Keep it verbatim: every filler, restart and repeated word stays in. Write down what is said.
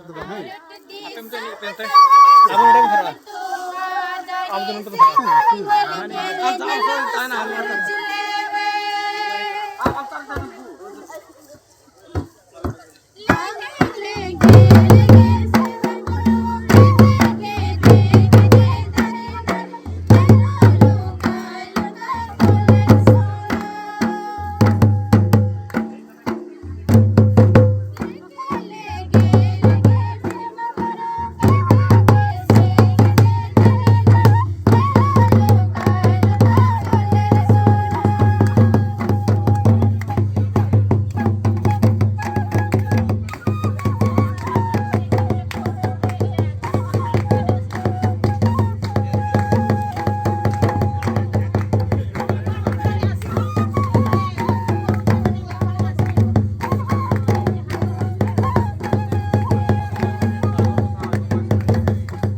ᱟᱯᱮ ᱢᱤᱫᱴᱮᱱ ᱮᱱᱮᱡ ᱯᱮ ᱚᱱᱛᱮ᱾ ᱟᱵᱚ ᱱᱚᱰᱮ ᱵᱚᱱ ᱫᱷᱚᱨᱟᱜᱼᱟ᱾ ᱟᱵᱚ ᱫᱚ ᱱᱚᱛᱮ ᱵᱚᱱ ᱫᱷᱚᱨᱟᱜᱼᱟ᱾